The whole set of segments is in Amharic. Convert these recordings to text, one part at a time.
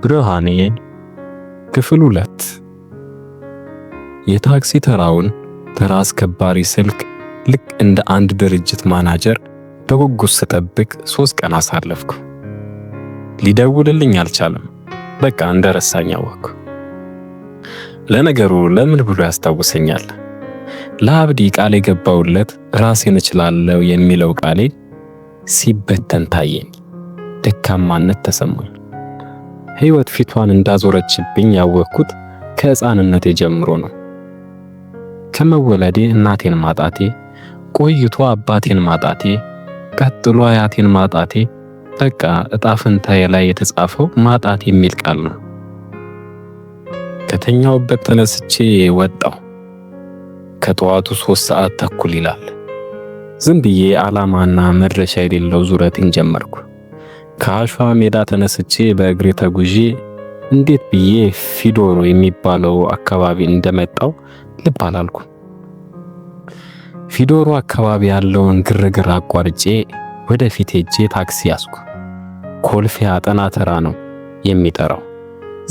ብርሃኔ ክፍል 2። የታክሲ ተራውን ተራ አስከባሪ ስልክ ልክ እንደ አንድ ድርጅት ማናጀር በጉጉት ስጠብቅ 3 ቀን አሳለፍኩ። ሊደውልልኝ አልቻለም። በቃ እንደረሳኝ አወቅኩ። ለነገሩ ለምን ብሎ ያስታውሰኛል? ለአብዲ ቃል የገባውለት ራሴን እችላለሁ የሚለው ቃሌ ሲበተን ታየኝ። ደካማነት ተሰማኝ። ሕይወት ፊቷን እንዳዞረችብኝ ያወቅኩት ከሕፃንነቴ ጀምሮ ነው። ከመወለዴ እናቴን ማጣቴ፣ ቆይቶ አባቴን ማጣቴ፣ ቀጥሎ አያቴን ማጣቴ፣ በቃ እጣ ፈንታዬ ላይ የተጻፈው ማጣት የሚል ቃል ነው። ከተኛሁበት ተነስቼ ወጣሁ። ከጠዋቱ 3:30 ይላል። ዝም ብዬ ዓላማና መድረሻ የሌለው ዙረቴን ጀመርኩ። ከአሸዋ ሜዳ ተነስቼ በእግሬ ተጉዤ እንዴት ብዬ ፊዶሮ የሚባለው አካባቢ እንደመጣው ልብ አላልኩ። ፊዶሮ አካባቢ ያለውን ግርግር አቋርጬ ወደፊት ሄጄ ታክሲ ያዝኩ። ኮልፌ አጠና ተራ ነው የሚጠራው።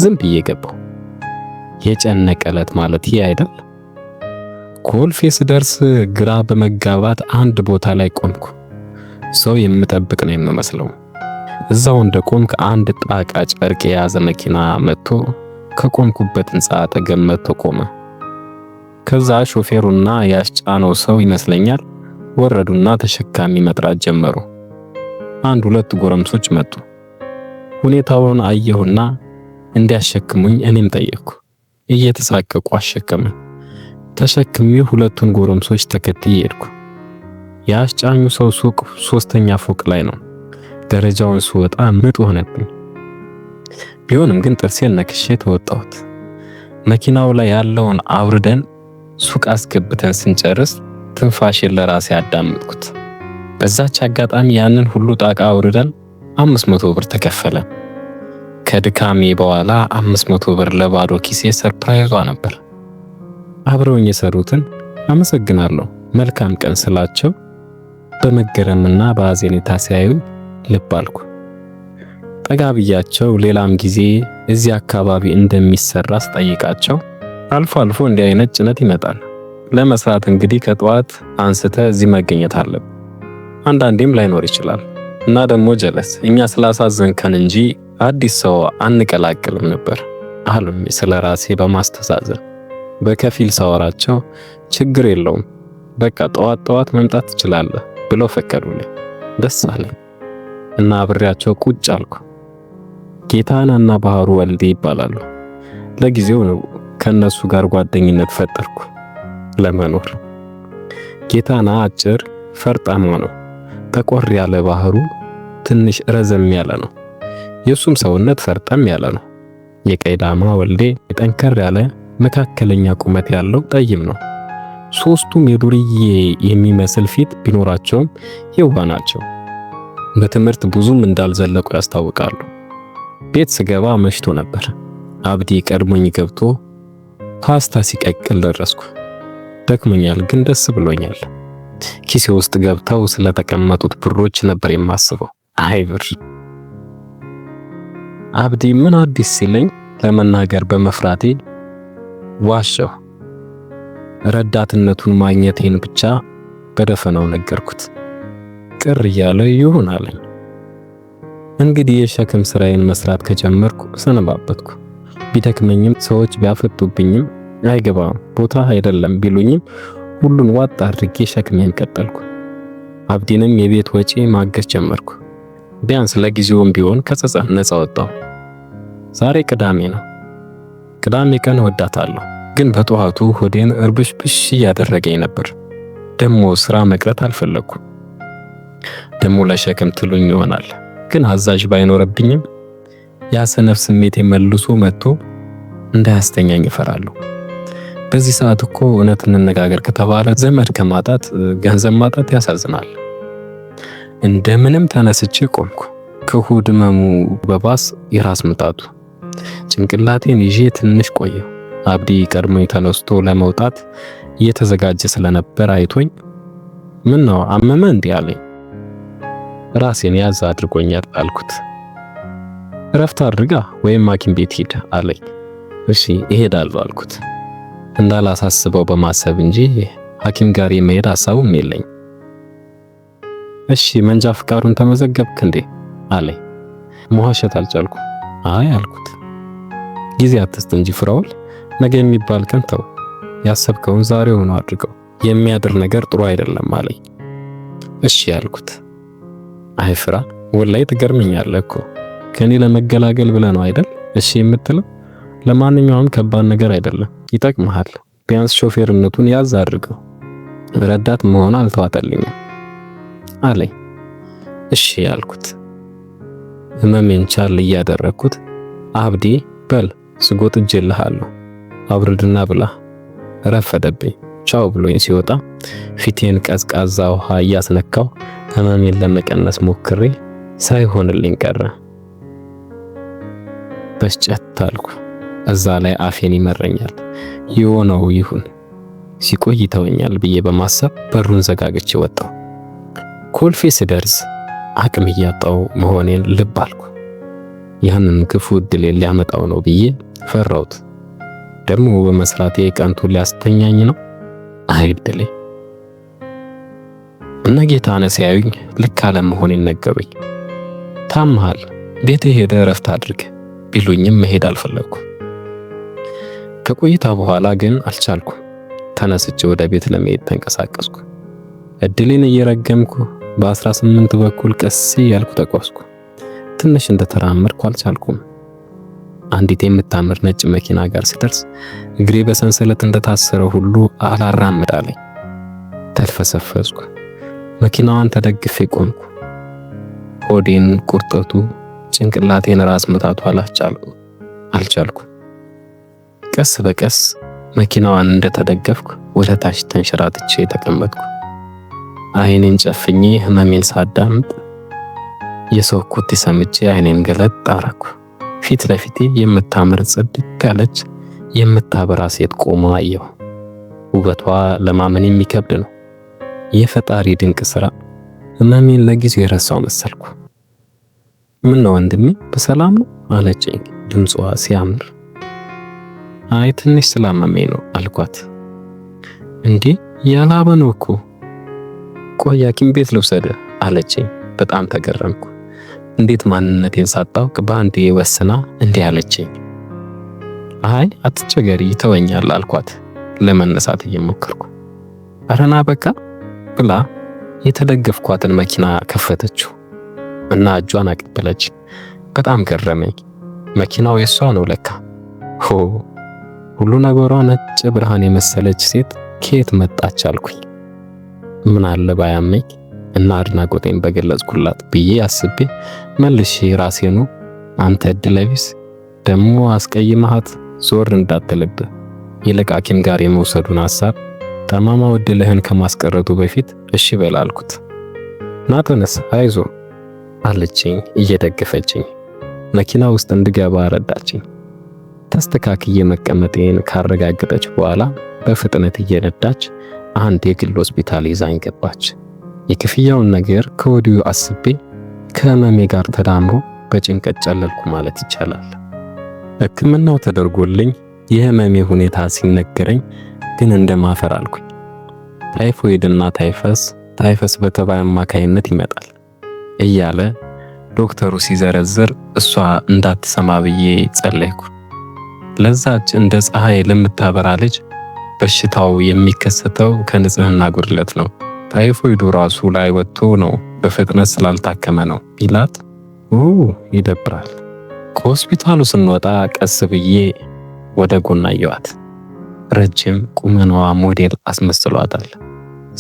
ዝም ብዬ ገባሁ። የጨነቀ ዕለት ማለት ይህ አይደል? ኮልፌ ስደርስ ግራ በመጋባት አንድ ቦታ ላይ ቆምኩ። ሰው የምጠብቅ ነው የምመስለው። እዛው እንደ ቆምክ አንድ ጣቃ ጨርቅ የያዘ መኪና መጥቶ ከቆምኩበት ሕንፃ አጠገብ መጥቶ ቆመ። ከዛ ሾፌሩና ያስጫነው ሰው ይመስለኛል ወረዱና ተሸካሚ መጥራት ጀመሩ። አንድ ሁለት ጎረምሶች መጡ። ሁኔታውን አየሁና እንዲያሸክሙኝ እኔም ጠየቅኩ። እየተሳቀቁ አሸከሙኝ። ተሸክሜ ሁለቱን ጎረምሶች ተከትዬ ሄድኩ። የአስጫኙ ሰው ሱቅ ሶስተኛ ፎቅ ላይ ነው። ደረጃውን ስወጣ ምጥ ሆነብኝ። ቢሆንም ግን ጥርሴን ነክሼ ተወጣሁት። መኪናው ላይ ያለውን አውርደን ሱቅ አስገብተን ስንጨርስ ትንፋሽን ለራሴ አዳመጥኩት። በዛች አጋጣሚ ያንን ሁሉ ጣቃ አውርደን 500 ብር ተከፈለ። ከድካሜ በኋላ 500 ብር ለባዶ ኪሴ surprise ዋ ነበር። አብረውኝ የሰሩትን አመሰግናለሁ፣ መልካም ቀን ስላቸው በመገረምና በአዘኔታ ሲያዩ ልብ አልኩ። ጠጋ ብያቸው ሌላም ጊዜ እዚህ አካባቢ እንደሚሰራ ስጠይቃቸው አልፎ አልፎ እንዲህ አይነት ጭነት ይመጣል። ለመስራት እንግዲህ ከጠዋት አንስተ እዚህ መገኘት አለብን። አንዳንዴም ላይኖር ይችላል እና ደግሞ ጀለስ እኛ ስላሳዘንከን እንጂ አዲስ ሰው አንቀላቅልም ነበር አሉኝ ስለ ራሴ በማስተዛዘን። በከፊል ሳወራቸው ችግር የለውም በቃ ጠዋት ጠዋት መምጣት ትችላለህ ብለው ፈቀዱልኝ። ደስ አለኝ እና አብሬያቸው ቁጭ አልኩ። ጌታናና ባህሩ ወልዴ ይባላሉ። ለጊዜው ነው ከነሱ ጋር ጓደኝነት ፈጠርኩ ለመኖር። ጌታና አጭር ፈርጣማ ነው። ጠቆር ያለ ባህሩ ትንሽ ረዘም ያለ ነው። የሱም ሰውነት ፈርጠም ያለ ነው። የቀይዳማ ወልዴ ጠንከር ያለ መካከለኛ ቁመት ያለው ጠይም ነው። ሶስቱም የዱርዬ የሚመስል ፊት ቢኖራቸውም የዋህ ናቸው። በትምህርት ብዙም እንዳልዘለቁ ያስታውቃሉ። ቤት ስገባ መሽቶ ነበር። አብዲ ቀድሞኝ ገብቶ ፓስታ ሲቀቅል ደረስኩ። ደክሞኛል፣ ግን ደስ ብሎኛል። ኪሴ ውስጥ ገብተው ስለተቀመጡት ብሮች ነበር የማስበው። አይ ብር! አብዲ ምን አዲስ ሲለኝ ለመናገር በመፍራቴ ዋሸሁ። ረዳትነቱን ማግኘቴን ብቻ በደፈናው ነገርኩት። ቅር እያለ ይሁን አለኝ። እንግዲህ የሸክም ስራዬን መስራት ከጀመርኩ ሰነባበትኩ። ቢደክመኝም ሰዎች ቢያፈጡብኝም አይገባም ቦታ አይደለም ቢሉኝም ሁሉን ዋጥ አድርጌ ሸክሜን ቀጠልኩ። አብዲንም የቤት ወጪ ማገዝ ጀመርኩ። ቢያንስ ለጊዜውም ቢሆን ከጸጸት ነፃ ወጣሁ። ዛሬ ቅዳሜ ነው። ቅዳሜ ቀን እወዳታለሁ፣ ግን በጠዋቱ ሆዴን እርብሽብሽ እያደረገኝ ነበር። ደሞ ስራ መቅረት አልፈለኩም። ደሞ ለሸክም ትሉኝ ይሆናል፣ ግን አዛዥ ባይኖርብኝም ያ ሰነፍ ስሜቴ መልሶ መጥቶ እንዳያስተኛኝ እፈራለሁ። በዚህ ሰዓት እኮ እውነት እንነጋገር ከተባለ ዘመድ ከማጣት ገንዘብ ማጣት ያሳዝናል። እንደምንም ተነስቼ ቆምኩ። ከሆድ ህመሙ በባስ የራስ ምታቱ። ጭንቅላቴን ይዤ ትንሽ ቆየሁ። አብዲ ቀድሞኝ ተነስቶ ለመውጣት እየተዘጋጀ ስለነበር አይቶኝ ምን ነው አመመ እንዲህ አለኝ። ራሴን ያዝ አድርጎኛል አልኩት። እረፍት አድርጋ ወይም ሐኪም ቤት ሂድ አለኝ። እሺ እሄዳለሁ አልኩት። እንዳላሳስበው በማሰብ እንጂ ሐኪም ጋር የመሄድ ሐሳቡም የለኝ። እሺ መንጃ ፍቃዱን ተመዘገብክ እንዴ አለኝ። መዋሸት አልቻልኩ። አይ አልኩት። ጊዜ አትስጥ እንጂ ፍራውል፣ ነገ የሚባል ቀን ተው፣ ያሰብከውን ዛሬውኑ አድርገው፣ የሚያድር ነገር ጥሩ አይደለም አለኝ። እሺ አልኩት። አይ ፍራ፣ ወላይ ትገርመኛለህ እኮ ከኔ ለመገላገል ብለህ ነው አይደል እሺ የምትለው? ለማንኛውም ከባድ ነገር አይደለም፣ ይጠቅምሃል። ቢያንስ ሾፌርነቱን ያዝ አድርገው፣ ረዳት መሆን አልተዋጠልኝም አለኝ። እሺ አልኩት። ህመሜን ቻል እያደረግኩት አብዲ በል ስጎ ጥጄልሃለሁ፣ አብርድና ብላ፣ ረፈደብኝ፣ ቻው ብሎኝ ሲወጣ ፊቴን ቀዝቃዛ ውሃ እያስነካው ህመሜን ለመቀነስ ሞክሬ ሳይሆንልኝ ቀረ። በስጨት አልኩ። እዛ ላይ አፌን ይመረኛል። የሆነው ይሁን ሲቆይ ይተወኛል ብዬ በማሰብ በሩን ዘጋግቼ ወጣሁ። ኮልፌ ስደርስ አቅም እያጣው መሆኔን ልብ አልኩ። ያንን ክፉ እድሌን ሊያመጣው ነው ብዬ ፈራሁት። ደግሞ በመስራቴ ቀንቱ ሊያስተኛኝ ነው። አይ እድሌ! እነ ጌታነህ ሲያዩኝ ልክ አለመሆኔን ነገሩኝ። ታምሃል፣ ቤት ሄደህ እረፍት አድርግ ቢሉኝም መሄድ አልፈለኩም። ከቆይታ በኋላ ግን አልቻልኩም። ተነስቼ ወደ ቤት ለመሄድ ተንቀሳቀስኩ። እድሌን እየረገምኩ በ18 በኩል ቀስ እያልኩ ተጓዝኩ። ትንሽ እንደተራመድኩ አልቻልኩም። አንዲት የምታምር ነጭ መኪና ጋር ስደርስ እግሬ በሰንሰለት እንደታሰረ ሁሉ አላራምድ አለኝ። ተልፈሰፈስኩ። መኪናዋን ተደግፌ ቆምኩ። ሆዴን ቁርጠቱ፣ ጭንቅላቴን ራስ ምታቱ አልቻልኩ። ቀስ በቀስ መኪናዋን እንደተደገፍኩ ወደ ታች ተንሸራትቼ ተቀመጥኩ። አይኔን ጨፍኜ ህመሜን ሳዳምጥ የሰው ኮቴ ሰምቼ አይኔን ገለጥ አረኩ። ፊት ለፊቴ የምታምር ጽድት ያለች የምታበራ ሴት ቆማ አየሁ። ውበቷ ለማመን የሚከብድ ነው። የፈጣሪ ድንቅ ስራ። ህመሜን ለጊዜው የረሳው መሰልኩ። ምን ነው ወንድሜ በሰላም ነው አለችኝ፣ ድምጿ ሲያምር። አይ ትንሽ ስላመመኝ ነው አልኳት። እንዴ ያላበ ነው እኮ፣ ቆይ ሐኪም ቤት ልውሰድህ አለችኝ። በጣም ተገረምኩ። እንዴት ማንነቴን ሳታውቅ በአንዴ ወስና እንዲህ አለችኝ። አይ አትቸገሪ ይተወኛል አልኳት ለመነሳት እየሞከርኩ። ኧረ ና በቃ ብላ የተደገፍኳትን መኪና ከፈተችው እና እጇን አቀበለች። በጣም ገረመኝ። መኪናው የሷ ነው ለካ። ሆ ሁሉ ነገሯ ነጭ ብርሃን የመሰለች ሴት ከየት መጣች አልኩኝ። ምን አለ ባያመኝ እና አድናቆቴን በገለጽኩላት ብዬ አስቤ መልሼ ራሴኑ አንተ እድለቢስ ደግሞ አስቀይመሃት ዞር እንዳትልብህ ይልቅ ሐኪም ጋር የመውሰዱን ሐሳብ ጠማማ እድልህን ከማስቀረቱ በፊት እሺ በል አልኩት። ና ተነስ፣ አይዞ አለችኝ እየደገፈችኝ። መኪና ውስጥ እንድገባ ረዳችኝ። ተስተካክዬ መቀመጤን ካረጋገጠች በኋላ በፍጥነት እየነዳች አንድ የግል ሆስፒታል ይዛኝ ገባች። የክፍያውን ነገር ከወዲሁ አስቤ ከህመሜ ጋር ተዳምሮ በጭንቀት ጨለልኩ ማለት ይቻላል። ሕክምናው ተደርጎልኝ የህመሜ ሁኔታ ሲነገረኝ ግን እንደማፈር አልኩኝ። ታይፎይድና ታይፈስ ታይፈስ በተባይ አማካይነት ይመጣል እያለ ዶክተሩ ሲዘረዝር እሷ እንዳትሰማ ብዬ ጸለይኩ። ለዛች እንደ ፀሐይ ለምታበራ ልጅ በሽታው የሚከሰተው ከንጽህና ጉድለት ነው፣ ታይፎይዱ ራሱ ላይ ወጥቶ ነው፣ በፍጥነት ስላልታከመ ነው ቢላት ይደብራል። ከሆስፒታሉ ስንወጣ ቀስ ብዬ ወደ ጎን አየኋት። ረጅም ቁመናዋ ሞዴል አስመስሏታል።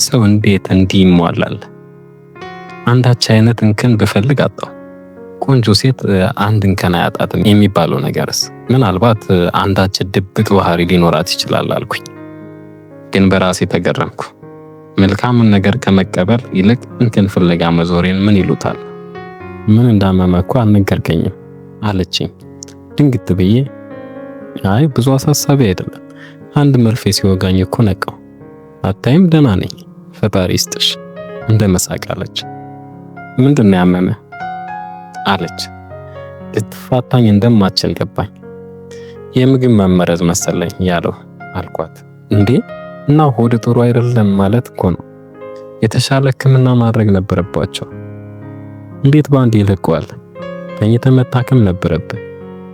ሰው እንዴት እንዲህ ይሟላል? አንዳች አይነት እንከን ብፈልግ አጣሁ። ቆንጆ ሴት አንድ እንከን አያጣትም የሚባለው ነገርስ ምናልባት አንዳች ድብቅ ባህሪ ሊኖራት ይችላል አልኩኝ። ግን በራሴ ተገረምኩ። መልካሙን ነገር ከመቀበል ይልቅ እንከን ፍለጋ መዞሬን ምን ይሉታል? ምን እንዳመመ እኮ አልነገርከኝም አለችኝ። ድንግጥ ብዬ አይ ብዙ አሳሳቢ አይደለም፣ አንድ መርፌ ሲወጋኝ እኮ ነቃው። አታይም ደህና ነኝ፣ ፈጣሪ ይስጥሽ እንደ መሳቅ አለች። ምንድን ነው ያመመ አለች። ልትፋታኝ እንደማትችል ገባኝ። የምግብ መመረዝ መሰለኝ ያለው አልኳት። እንዴ እና ሆድ ጥሩ አይደለም ማለት እኮ ነው። የተሻለ ሕክምና ማድረግ ነበረባቸው። እንዴት ባንዴ ይለቀዋል? ተኝተህ መታከም ነበረብህ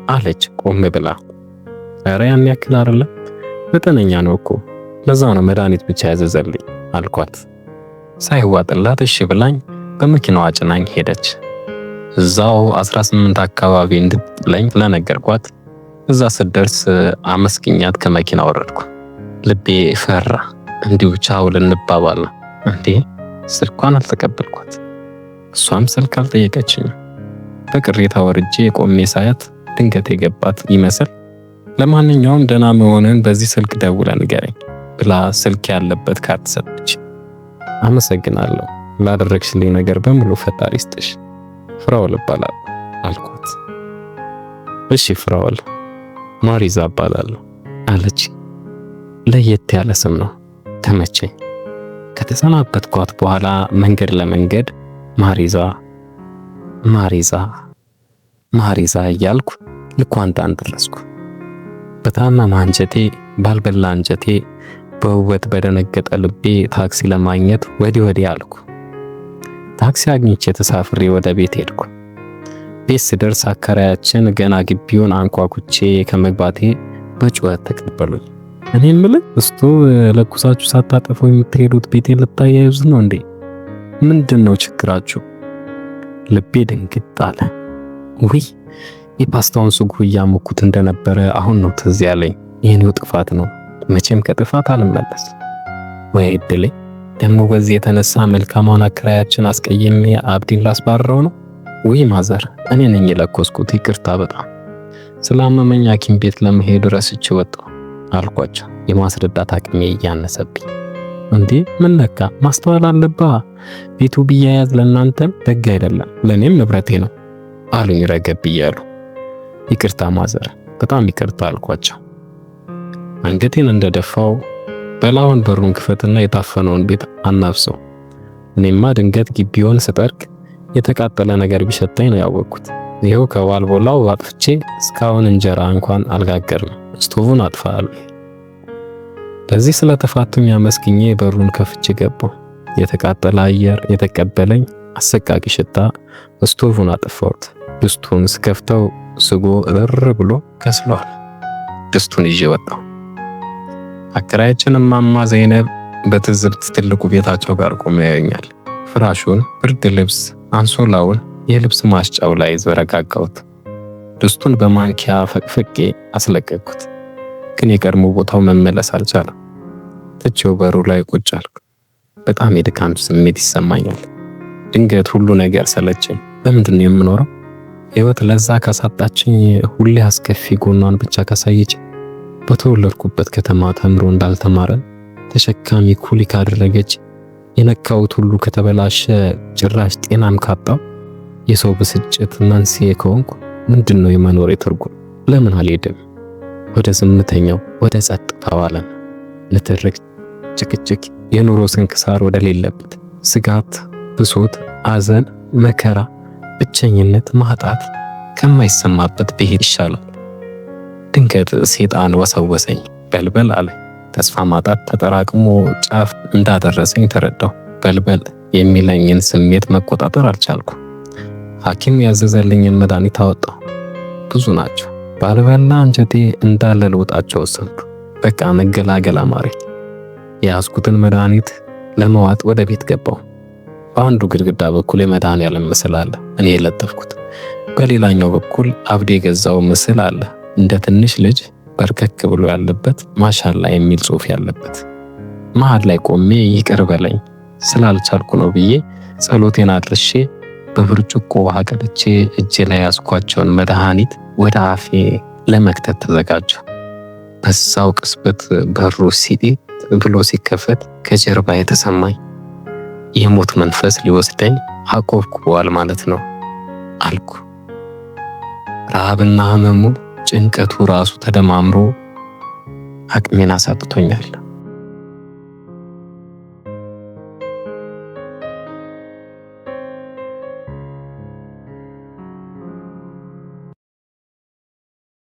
አለች ቆም ብላ። ኧረ ያን ያክል አይደለም፣ መጠነኛ ነው እኮ፣ ለዛ ነው መድኃኒት ብቻ ያዘዘልኝ አልኳት። ሳይዋጥላት እሺ ብላኝ በመኪናዋ ጭናኝ ሄደች። እዛው 18 አካባቢ እንድትጥለኝ ስለነገርኳት እዛ ስደርስ አመስግኛት ከመኪና ወረድኩ። ልቤ ፈራ። እንዲሁ ቻው ልንባባል ነው እንዴ? ስልኳን አልተቀበልኳት፣ እሷም ስልክ አልጠየቀችኝም። በቅሬታ ወርጄ ቆሜ ሳያት ድንገት የገባት ይመስል ለማንኛውም ደህና መሆንን በዚህ ስልክ ደውለህ ንገረኝ ብላ ስልክ ያለበት ካርድ ሰጠች። አመሰግናለሁ ላደረግሽልኝ ነገር በሙሉ ፈጣሪ ይስጥሽ፣ ፍራኦል እባላለሁ አልኳት። እሺ ፍራኦል፣ ማሪዛ እባላለሁ አለች። ለየት ያለ ስም ነው፣ ተመቸኝ። ከተሰናበትኳት በኋላ መንገድ ለመንገድ ማሪዛ ማሪዛ ማሪዛ እያልኩ ልኳንጣን ደረስኩ። በታመመ አንጀቴ፣ ባልበላ አንጀቴ፣ በውበት በደነገጠ ልቤ ታክሲ ለማግኘት ወዲህ ወዲህ አልኩ። ታክሲ አግኝቼ ተሳፍሬ ወደ ቤት ሄድኩ። ቤት ስደርስ አከራያችን ገና ግቢውን አንኳኩቼ ከመግባቴ በጩኸት ተቀበሉኝ። እኔ የምልህ እስቶቭ ለኩሳችሁ ሳታጠፉ የምትሄዱት ቤቴን ልታያይዙት ነው እንዴ? ምንድን ነው ችግራችሁ? ልቤ ድንግጥ አለ። ውይ የፓስታውን ስጎ እያሞኩት እንደነበረ አሁን ነው ትዝ ያለኝ። የኔው ጥፋት ነው፣ መቼም ከጥፋት አልመለስ። ወይ እድሌ! ደግሞ በዚህ የተነሳ መልካሟን አከራያችን አስቀይሜ አብዲን ላስባረረው ነው። ውይ ማዘር፣ እኔ ነኝ የለኮስኩት፣ ይቅርታ በጣም ስላመመኝ ሐኪም ቤት ለመሄድ ረስቼ ወጣሁ አልኳቸው፣ የማስረዳት አቅሜ እያነሰብኝ። እንዴ ምን ነካ? ማስተዋል አለባ። ቤቱ ቢያያዝ ለእናንተም ደግ አይደለም፣ ለእኔም ንብረቴ ነው አሉኝ ረገብ እያሉ። ይቅርታ ማዘር፣ በጣም ይቅርታ አልኳቸው። አንገቴን እንደደፋው በላውን በሩን ክፈትና የታፈነውን ቤት አናፍሰው። እኔማ ድንገት ግቢውን ስጠርግ የተቃጠለ ነገር ቢሸተኝ ነው ያወቅኩት። ይኸው ከዋልቦላው አጥፍቼ እስካሁን እንጀራ እንኳን አልጋገርም። ስቶቡን አጥፋ አሉኝ። በዚህ ስለተፋቱኝ አመስግኜ በሩን ከፍቼ ገባሁ። የተቃጠለ አየር የተቀበለኝ አሰቃቂ ሽታ ስቶቡን አጠፋሁት። ድስቱን ስከፍተው ስጎ እርር ብሎ ከስሏል። ድስቱን ይዤ ወጣሁ። አከራያችን እማማ ዘይነብ በትዝብት ትልቁ ቤታቸው ጋር ቆመው ያዩኛል። ፍራሹን፣ ብርድ ልብስ፣ አንሶላውን የልብስ ማስጫው ላይ ዘረጋጋሁት። ድስቱን በማንኪያ ፈቅፍቄ አስለቀቅኩት። ግን የቀድሞ ቦታው መመለስ አልቻለም። ትቼው በሩ ላይ ቁጭ አልኩ። በጣም የድካም ስሜት ይሰማኛል። ድንገት ሁሉ ነገር ሰለቸኝ። በምንድን ነው የምኖረው? ህይወት ለዛ ካሳጣችኝ፣ ሁሌ አስከፊ ጎኗን ብቻ ካሳየች፣ በተወለድኩበት ከተማ ተምሮ እንዳልተማረ ተሸካሚ ኩሊ ካደረገች፣ የነካሁት ሁሉ ከተበላሸ፣ ጭራሽ ጤናም ካጣው፣ የሰው ብስጭት መንስኤ ከሆንኩ ምንድን ነው የመኖሬ ትርጉም? ለምን አልሄድም ወደ ዝምተኛው ወደ ጸጥታው ዓለም? ንትርክ፣ ጭቅጭቅ፣ የኑሮ ስንክሳር ወደሌለበት፣ ስጋት፣ ብሶት፣ አዘን፣ መከራ፣ ብቸኝነት፣ ማጣት ከማይሰማበት ብሄድ ይሻላል። ድንገት ሴጣን ወሰወሰኝ። በልበል አለ። ተስፋ ማጣት ተጠራቅሞ ጫፍ እንዳደረሰኝ ተረዳሁ። በልበል የሚለኝን ስሜት መቆጣጠር አልቻልኩ። ሐኪም ያዘዘልኝን መድኃኒት አወጣሁ። ብዙ ናቸው። ባልበላ አንጀቴ እንዳለ ልውጣቸው ወሰንኩ። በቃ መገላገል አማረኝ። የያዝኩትን መድኃኒት ለመዋጥ ወደ ቤት ገባሁ። በአንዱ ግድግዳ በኩል የመድኃኒዓለም ምስል አለ፣ እኔ የለጠፍኩት። በሌላኛው በኩል አብዲ የገዛው ምስል አለ፣ እንደ ትንሽ ልጅ በርከክ ብሎ ያለበት ማሻላ የሚል ጽሑፍ ያለበት። መሃል ላይ ቆሜ ይቅር በለኝ ስላልቻልኩ ነው ብዬ ጸሎቴን አድርሼ በብርጭቆ ውሃ ቀድቼ እጄ ላይ ያዝኳቸውን መድኃኒት ወደ አፌ ለመክተት ተዘጋጀሁ። በዛው ቅጽበት በሩ ሲጢ ብሎ ሲከፈት ከጀርባ የተሰማኝ የሞት መንፈስ ሊወስደኝ አቆብቁቧል ማለት ነው አልኩ። ረሃብና ህመሙ፣ ጭንቀቱ ራሱ ተደማምሮ አቅሜን አሳጥቶኛል።